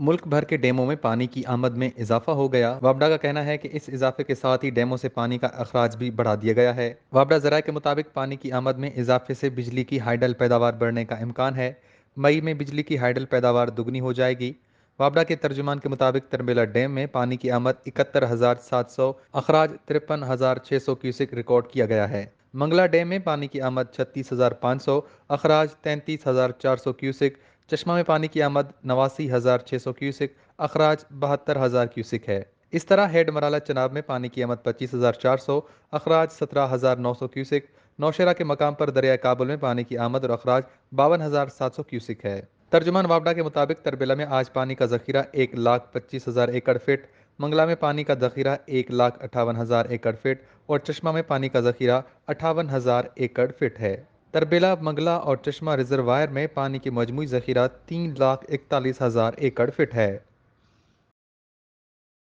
ملک بھر کے ڈیموں میں پانی کی آمد میں اضافہ ہو گیا۔ واپڈا کا کہنا ہے کہ اس اضافے کے ساتھ ہی ڈیموں سے پانی کا اخراج بھی بڑھا دیا گیا ہے۔ واپڈا ذرائع کے مطابق پانی کی آمد میں اضافے سے بجلی کی ہائیڈل پیداوار بڑھنے کا امکان ہے۔ مئی میں بجلی کی ہائیڈل پیداوار دگنی ہو جائے گی۔ واپڈا کے ترجمان کے مطابق تربیلا ڈیم میں پانی کی آمد اکہتر ہزار سات سو، اخراج ترپن ہزار چھ سو کیوسک ریکارڈ کیا گیا ہے۔ منگلا ڈیم میں پانی کی آمد چھتیس ہزار پانچ سو، اخراج تینتیس ہزار چار سو کیوسک، چشمہ میں پانی کی آمد نواسی ہزار چھ سو کیوسک، اخراج بہتر ہزار کیوسک ہے۔ اس طرح ہیڈ مرالا چناب میں پانی کی آمد پچیس ہزار چار سو، اخراج سترہ ہزار نو سو کیوسک، نوشہرہ کے مقام پر دریائے کابل میں پانی کی آمد اور اخراج باون ہزار سات سو کیوسک ہے۔ ترجمان واپڈا کے مطابق تربیلا میں آج پانی کا ذخیرہ ایک لاکھ پچیس ہزار ایکڑ فٹ، منگلا میں پانی کا ذخیرہ ایک لاکھ اٹھاون ہزار ایکڑ فٹ اور چشمہ میں پانی کا ذخیرہ اٹھاون ہزار ایکڑ فٹ ہے۔ تربیلا، منگلا اور چشمہ ریزروائر میں پانی کی مجموعی ذخیرہ تین لاکھ اکتالیس ہزار ایکڑ فٹ ہے۔